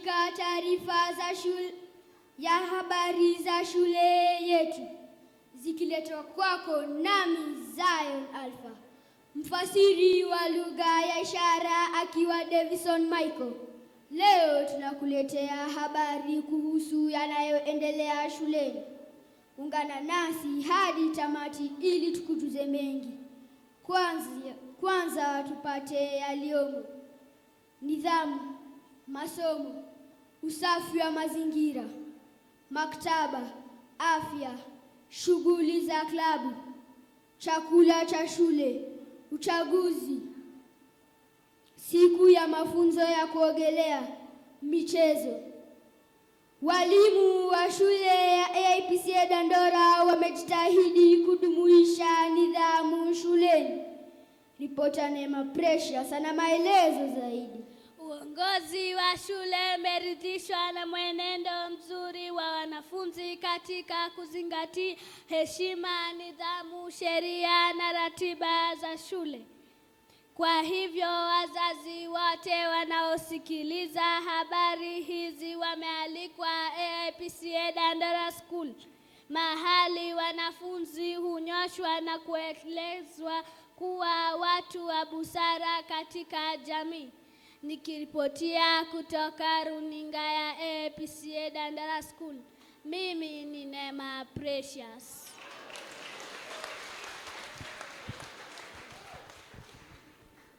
katika taarifa za shule ya habari za shule yetu zikiletwa kwako nami Zion Alpha, mfasiri wa lugha ya ishara akiwa Davison Michael. Leo tunakuletea habari kuhusu yanayoendelea shuleni. Ungana nasi hadi tamati ili tukujuze mengi. Kwanza tupate yaliyomo: nidhamu, masomo, usafi wa mazingira, maktaba, afya, shughuli za klabu, chakula cha shule, uchaguzi, siku ya mafunzo ya kuogelea, michezo. Walimu wa shule ya AIPCA Dandora wamejitahidi kudumuisha nidhamu shuleni. Ripota Neema Precious ana maelezo zaidi. Uongozi wa shule umeridhishwa na mwenendo mzuri wa wanafunzi katika kuzingatia heshima, nidhamu, sheria na ratiba za shule. Kwa hivyo wazazi wote wanaosikiliza habari hizi wamealikwa AIPCA Dandora School, mahali wanafunzi hunyoshwa na kuelezwa kuwa watu wa busara katika jamii. Nikiripotia kutoka runinga ya AIPCA Dandora School, mimi ni Neema Precious.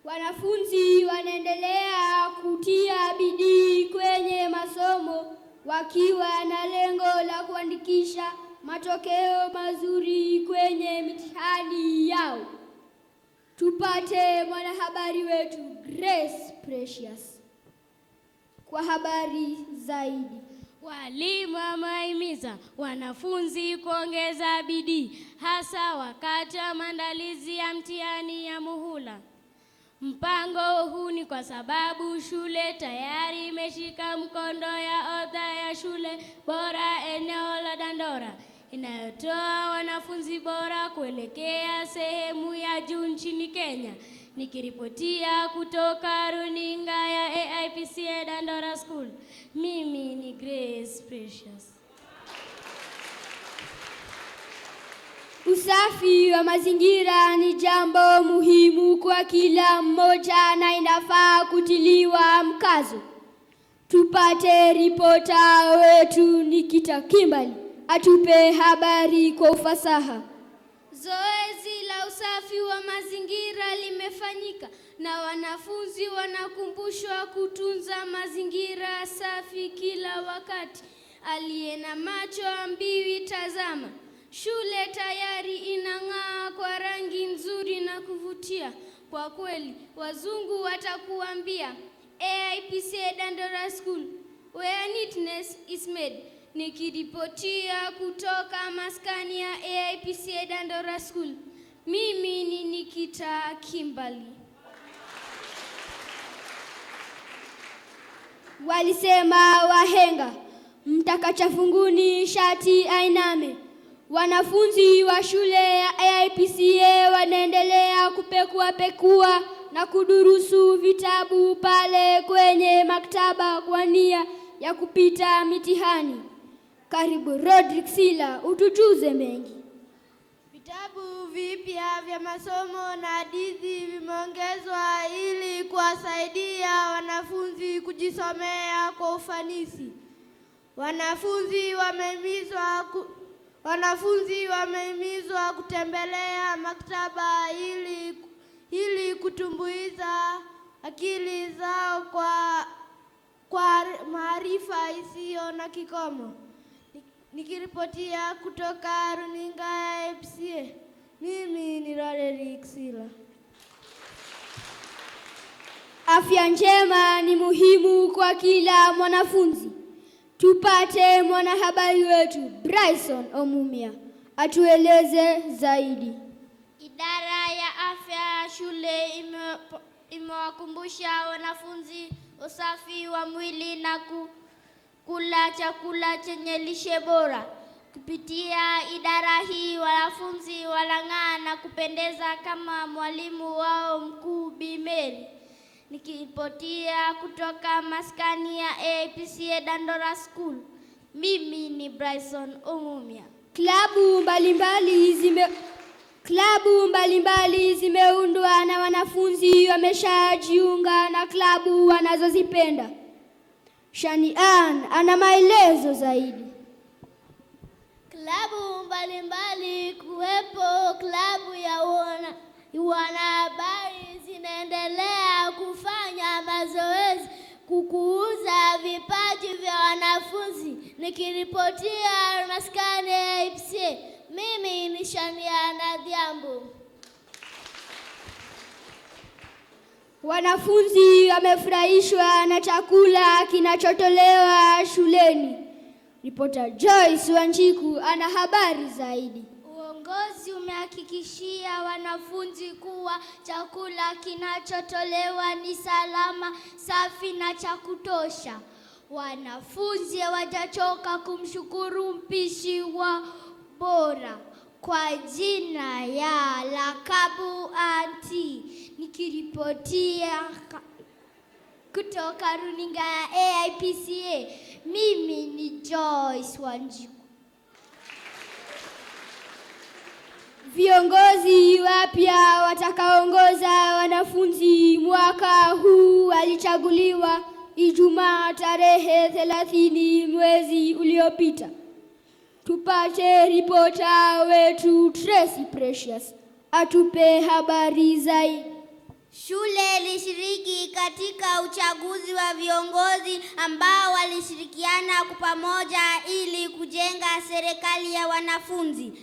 Wanafunzi wanaendelea kutia bidii kwenye masomo wakiwa na lengo la kuandikisha matokeo mazuri kwenye mitihani yao. Tupate mwanahabari wetu Grace Precious kwa habari zaidi. Walimu wamewahimiza wanafunzi kuongeza bidii hasa wakati wa maandalizi ya mtihani ya muhula. Mpango huu ni kwa sababu shule tayari imeshika mkondo ya orodha ya shule bora eneo la Dandora inayotoa wanafunzi bora kuelekea sehemu ya juu nchini Kenya. Nikiripotia kutoka runinga ya AIPCA Dandora School, mimi ni Grace Precious. Usafi wa mazingira ni jambo muhimu kwa kila mmoja na inafaa kutiliwa mkazo. Tupate ripota wetu Nikita Kimbali atupe habari kwa ufasaha. Zoezi la usafi wa mazingira limefanyika na wanafunzi wanakumbushwa kutunza mazingira safi kila wakati. Aliye na macho ambiwi tazama. Shule tayari inang'aa kwa rangi nzuri na kuvutia. Kwa kweli, wazungu watakuambia AIPCA Dandora School, where neatness is made. Nikiripotia kutoka maskani ya AIPCA Dandora School, mimi ni Nikita Kimbali. Walisema wahenga, mtaka funguni shati ainame. Wanafunzi wa shule ya AIPCA wanaendelea kupekua pekua na kudurusu vitabu pale kwenye maktaba kwa nia ya kupita mitihani. Karibu Rodrick Sila utujuze mengi. Vitabu vipya vya masomo na hadithi vimeongezwa ili kuwasaidia wanafunzi kujisomea kwa ufanisi. Wanafunzi wamehimizwa kutembelea maktaba ili kutumbuiza akili zao kwa maarifa isiyo na kikomo. Nikiripotia kutoka runinga ya AIPCA, mimi ni Roderick Sila. Afya njema ni muhimu kwa kila mwanafunzi. Tupate mwanahabari wetu Bryson Omumia atueleze zaidi. Idara ya afya ya shule imewakumbusha wanafunzi usafi wa mwili na kula chakula chenye lishe bora. Kupitia idara hii wanafunzi wanang'aa na kupendeza kama mwalimu wao mkuu Bi Mary. Nikiripotia kutoka maskani ya APCA Dandora School. Mimi ni Bryson Ongumia. Klabu mbalimbali zimeundwa na wanafunzi wameshajiunga na klabu wanazozipenda. Shani Ann ana maelezo zaidi. Klabu mbalimbali kuwepo klabu ya wanahabari zinaendelea kufanya mazoezi kukuza vipaji vya wanafunzi. Nikiripotia maskani ya APCA, mimi ni Shania Nadhiambo. Wanafunzi wamefurahishwa na chakula kinachotolewa shuleni. Ripota Joyce Wanjiku ana habari zaidi. Uongozi umehakikishia wanafunzi kuwa chakula kinachotolewa ni salama, safi na cha kutosha. Wanafunzi hawajachoka kumshukuru mpishi wa bora kwa jina ya lakabu Anti. Nikiripotia kutoka runinga ya AIPCA, mimi ni Joyce Wanjiku. Viongozi wapya watakaoongoza wanafunzi mwaka huu walichaguliwa Ijumaa tarehe 30 mwezi uliopita. Tupate ripota wetu Tracy Precious atupe habari zaidi. Shule ilishiriki katika uchaguzi wa viongozi ambao walishirikiana kwa pamoja ili kujenga serikali ya wanafunzi.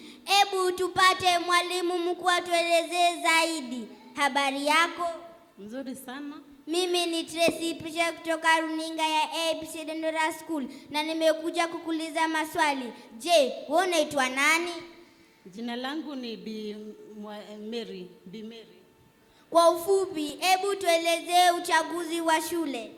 Ebu tupate mwalimu mkuu atuelezee zaidi. Habari yako? Mzuri sana. Mimi ni Tracy Precious kutoka runinga ya APC Dandora School na nimekuja kukuuliza maswali. Je, wewe unaitwa nani? Jina langu ni Bi Mary, Bi Mary. Kwa ufupi, hebu tuelezee uchaguzi wa shule.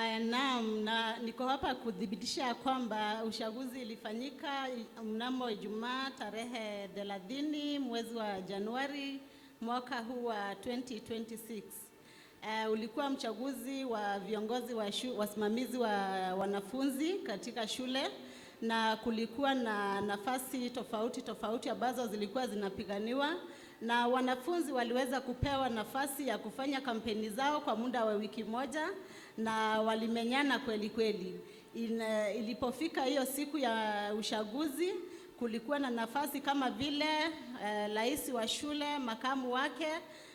Aya, naam, na niko hapa kuthibitisha kwamba uchaguzi ilifanyika mnamo Ijumaa tarehe 30 mwezi wa Januari mwaka huu wa 2026. Ulikuwa mchaguzi wa viongozi wa wasimamizi wa wanafunzi katika shule, na kulikuwa na nafasi tofauti tofauti ambazo zilikuwa zinapiganiwa, na wanafunzi waliweza kupewa nafasi ya kufanya kampeni zao kwa muda wa wiki moja, na walimenyana kweli kweli. Ilipofika hiyo siku ya uchaguzi, kulikuwa na nafasi kama vile rais wa shule, makamu wake,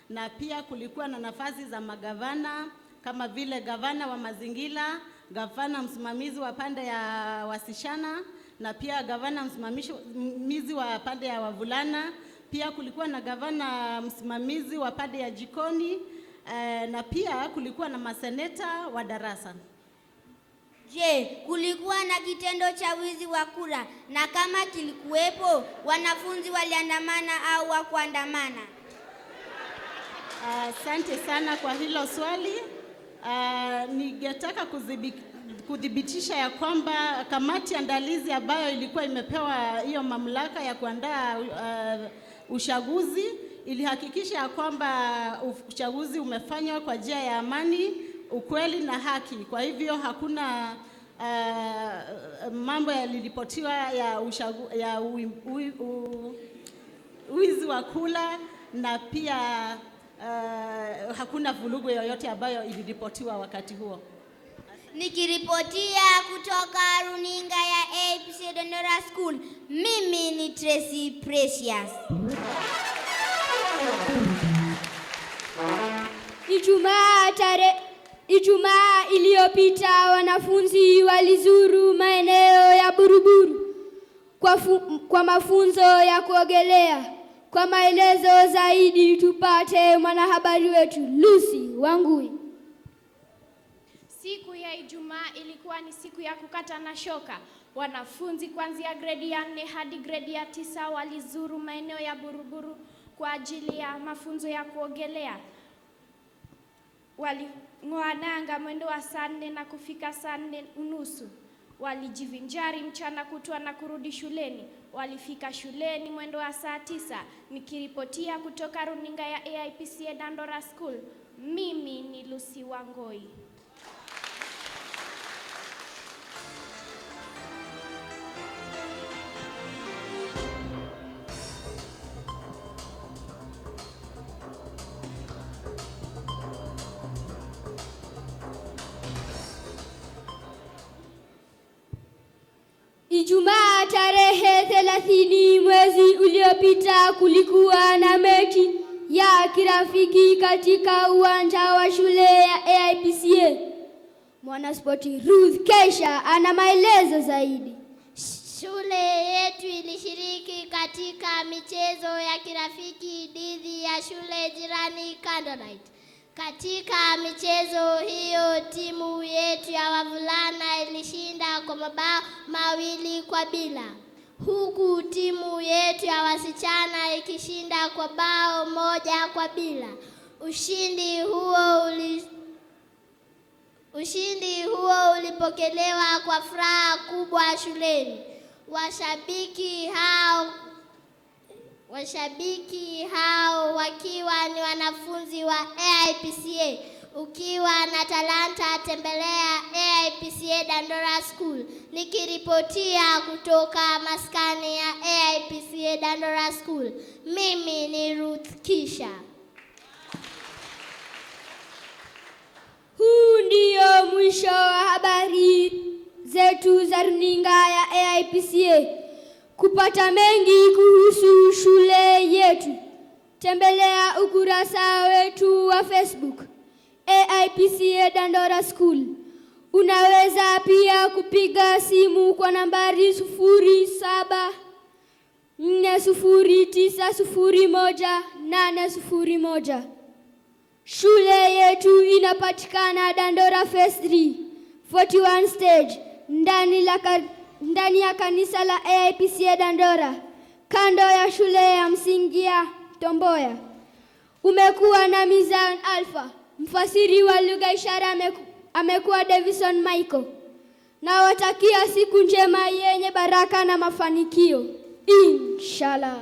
na pia kulikuwa na nafasi za magavana kama vile gavana wa mazingira, gavana msimamizi wa pande ya wasichana, na pia gavana msimamizi wa pande ya wavulana. Pia kulikuwa na gavana msimamizi wa pande ya jikoni, na pia kulikuwa na maseneta wa darasa. Je, kulikuwa na kitendo cha wizi wa kura? Na kama kilikuwepo, wanafunzi waliandamana au hawakuandamana? Asante sana kwa hilo swali. Ningetaka kuthibitisha ya kwamba kamati andalizi ambayo ilikuwa imepewa hiyo mamlaka ya kuandaa uchaguzi ilihakikisha ya kwamba uchaguzi umefanywa kwa njia ya amani, ukweli na haki. Kwa hivyo hakuna mambo yaliripotiwa ya ya wizi wa kula, na pia hakuna vurugu yoyote ambayo iliripotiwa wakati huo. Nikiripotia kutoka runinga ya APC Dandora School, mimi ni Tracy Precious. Ijumaa iliyopita wanafunzi walizuru maeneo ya Buruburu kwa mafunzo ya kuogelea. Kwa maelezo zaidi tupate mwanahabari wetu Lucy Wangui. Siku ya Ijumaa ilikuwa ni siku ya kukata na shoka. Wanafunzi kuanzia gredi ya 4 hadi gredi ya 9 walizuru maeneo ya Buruburu kwa ajili ya mafunzo ya kuogelea. Waling'oa nanga mwendo wa saa 4 na kufika saa 4:30. Walijivinjari mchana kutwa na kurudi shuleni. Walifika shuleni mwendo wa saa 9. Nikiripotia kutoka runinga ya AIPCA Dandora School, Mimi ni Lucy Wangoi. Ijumaa tarehe 30 mwezi uliopita kulikuwa na mechi ya kirafiki katika uwanja wa shule ya AIPCA. Mwanaspoti Ruth Kesha ana maelezo zaidi. Shule yetu ilishiriki katika michezo ya kirafiki dhidi ya shule jirani Candlelight. Katika michezo hiyo timu yetu ya wavulana ilishinda kwa mabao 2-0, huku timu yetu ya wasichana ikishinda kwa bao 1-0. Ushindi huo ulipokelewa kwa furaha kubwa shuleni. Washabiki hao wakiwa ni wanafunzi wa AIPCA. Ukiwa na talanta, tembelea AIPCA Dandora School. Nikiripotia kutoka maskani ya AIPCA Dandora School, mimi ni Ruth Kisha. Huu ndio mwisho wa habari zetu za runinga ya AIPCA. Kupata mengi kuhusu shule yetu, tembelea ukurasa wetu wa Facebook AIPCA Dandora School. Unaweza pia kupiga simu kwa nambari 0740901801. Shule yetu inapatikana Dandora Phase 3, 41 stage, ndani ya kanisa la AIPCA Dandora, kando ya shule ya msingi ya Tomboya. Umekuwa na Mizan Alpha, mfasiri wa lugha ishara amekuwa Davison Michael. Nawatakia siku njema yenye baraka na mafanikio. Inshallah.